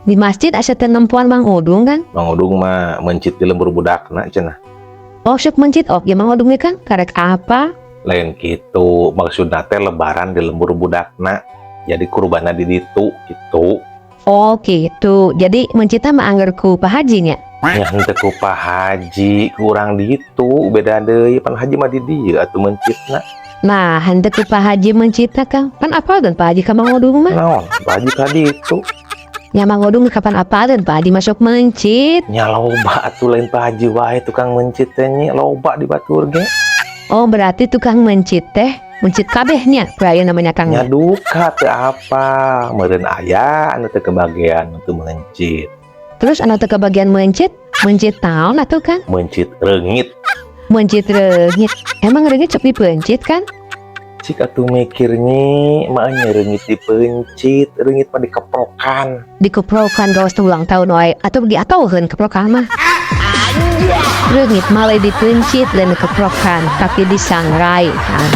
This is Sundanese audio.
Di masjid asa teu nempoan Mang Udung kan? Mang Udung mah mencit di lembur budakna cenah. Oh, sok mencit. Oh, ya Mang Udung kan karek apa? Lain gitu, maksudna teh lebaran di lembur budakna. Jadi kurbanna di ditu gitu. Oh, gitu. Jadi mencitna mah angger ku Pak Haji nya. Ya henteu ku Pak Haji, kurang ditu, beda deui, pan Haji mah di dieu atuh mencitna. Nah, henteu ku Pak Haji mencitna, Kang. Pan apal dan Pak Haji ka Mang Udung mah. Naon, Pak Haji ka ditu. Ya Mang Udung kapan apaleun Pak Haji masuk mencit. Nya loba atuh, lain Pak Haji wae tukang mencit teh nya, loba di batur ge. Oh, berarti tukang mencit teh mencit kabeh nya, ku namanya Kang. Nya duka teu apa, meureun aya anu teu kebagian untuk mencit. Terus anu teu kebagian mencit, mencit naon atuh kan? Mencit reungit. Mencit reungit. Emang reungit sok dipencit kan? Cik atuh mikir nyi, mah nya reungit dipencit, reungit mah dikeprokan. Dikeprokan gawas ulang tahun wae atau diatauheun keprokan mah. Reungit mah lain dipencit, lain dikeprokan, tapi disangrai kan.